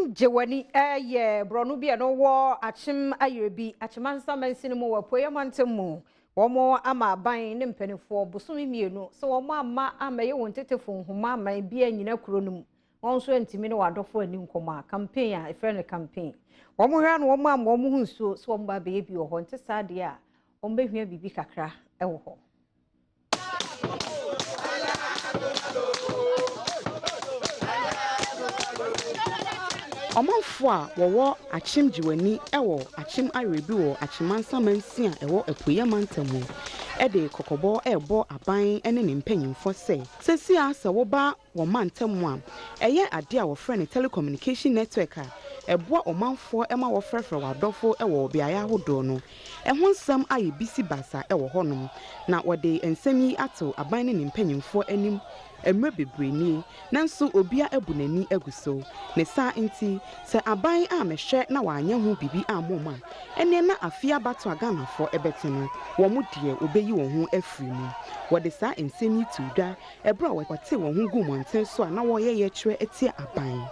Akyem Gyewani yɛ borɔno bi a ɛno wɔ Akyem Ayirebi, Akyemansa mansini mu wɔ Apueeɛ Mantam mu. Wɔn ama aban ne mpanimfoɔ bosome mmienu sɛ wɔn amma ammɛyɛ wɔn tetefo nhoma ama ebi annyina kuro no mu. Wɔn nso antumi ne wɔn adɔfo anni nkɔmmɔ a campaign a ɛfrɛ no campaign. Wɔn hwɛ ano wɔn amma wɔn ho nsuo sɛ wɔn ba abɛyɛ bi wɔ hɔ. Nte saa deɛ a wɔbɛhia biribi kakra wɔ hɔ. Ɔmanfoɔ a wɔwɔ Akyem Gyiwani wɔ Akyem Awerebi wɔ Akyemansa mansin a ɛwɔ Apueeɛ Mantam mu de kɔkɔbɔ rebɔ aban ne ne mpanyimfoɔ sɛ, seesei ara sɛ woba wɔn mantam a, ɛyɛ adeɛ a wɔfrɛ no telecommunication network a ɛboa ɔmanfoɔ ma wɔfrɛfrɛ wɔn adɔfo wɔ beaeɛ ahodoɔ no. Ɛho nsɛm ayɛ bisi basa wɔ hɔnom, na wɔde nsɛm yi ato aban ne ne mpanyimfoɔ anim mmerɛ bebree nie, nanso obiara abu n'ani agu so. Ne saa nti, sɛ aban ammɛhwɛ na wɔanyɛ ho biribi ammɔ mu a, ɛnneɛ na afei abatoɔ a Ghanafoɔ bɛto no, wɔn deɛ wɔbɛyi wɔn ho afiri mu. Wɔde saa nsɛm yi too dwa Ɛberɛ a wɔtee wɔn ho guu mmɔnten so a na wɔreyɛ yɛkyerɛ atia aban.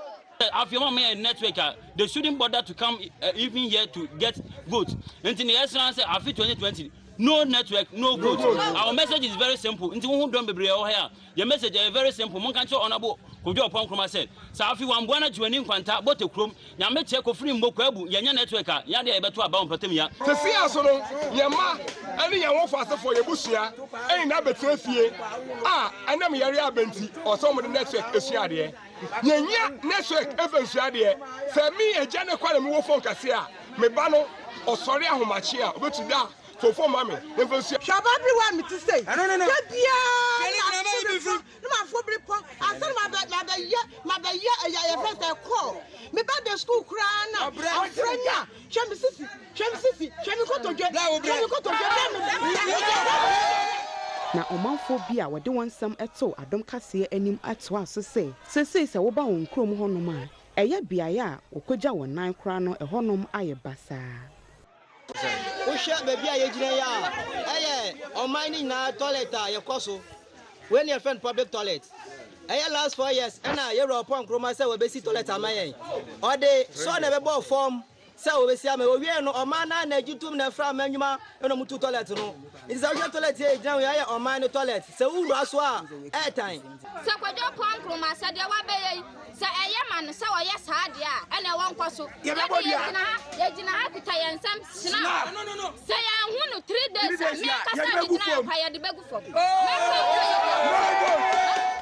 Afei wɔn yɛ network a they shouldn't bother to come even here to get vote. Nti nea yɛsrɛ ara sɛ afe 2020 no network no vote. Our message is very simple. Nti wohu dɔm bebree a ɛwɔ ha yi a, yɛn message ɛyɛ very simple. Monka nkyerɛ Honourable Kojo Oppong Nkrumah sɛ, sɛ afe wamboa na Gye W'ani Nkwanta, Bote Kurom, Nyame kyɛ kofiri mbo kwabu yɛnyɛ network a yɛn adeɛ yɛbɛto aba ɔmpɔtam ya. Seesei ara nso no, yɛn mma ne yɛn wɔfasefoɔ, yɛn abusua nyinaa bɛtena fie a ɛnam yareɛ aba nti, ɔwɔ sɛ wɔde network sua adeɛ. Yɛnnya network mfa nsua adeɛ. Sɛ me agya no kɔ na mewɔ phone kɛseɛ a, me ba no ɔsɔre ahomakye a, ɔbɛtu da a, fa phone ma me na mfa nsua. Hwɛ ɔbabiriwa a mete sei, da biara na mete me fam Ne mafo bere pɔ ansa na mabɛ mabɛyɛ mabɛyɛ ɛyɛ yɛfrɛ sɛ kɔɔ me ba de sukuu koraa na afrɛ mi a hwɛ me sisi hwɛ me sisi hwɛ me kotodwe hwɛ me kotodwe brɛ me Na ɔmanfoɔ bi a wɔde wɔn nsɛm too Adom Kaseɛ anim toaa so sɛ, seesei sɛ woba wɔn kurom hɔnom a, ɛyɛ beaeɛ a wɔkɔgya wɔn nan koraa no ɛhɔnom ayɛ basaa. Wohwɛ baabi a yɛgyina yi a, ɛyɛ ɔman no nyinaa toilet a yɛkɔ so. Wei ne yɛfrɛ no public toilet. Ɛyɛ last 4 years ɛna yɛwura Ɔpɔn Nkrumah sɛ wɔbɛsi toilet ama yɛn. Ɔde sɔ na ɛbɛbɔɔ fam sɛ wɔbɛsi ama yɛn. Wɔwiee no, ɔman no ara na agye tom na ɛfra ama nnwuma ɛna wɔtu toilet no. Nti sɛ wohwɛ toilet yi a yɛgyina ho yi, ɛyɛ ɔman no toilet. Sɛ wowura so a, ɛɛtan. Sɛ Kwadwo Ɔpɔn Nkrumah sɛ deɛ wabɛyɛ yi, sɛ ɛyɛ ma no sɛ ɔyɛ saa deɛ a, ɛnneɛ wɔnkɔ so. Yɛde yɛgyina ha, yɛgyina ha kuta yɛn nsam hyena. Sɛ yɛanhu no 3 days a, me ankasa megyina ha kwa yɛde bɛgu fam. Mɛka nkyerɛ yɛn.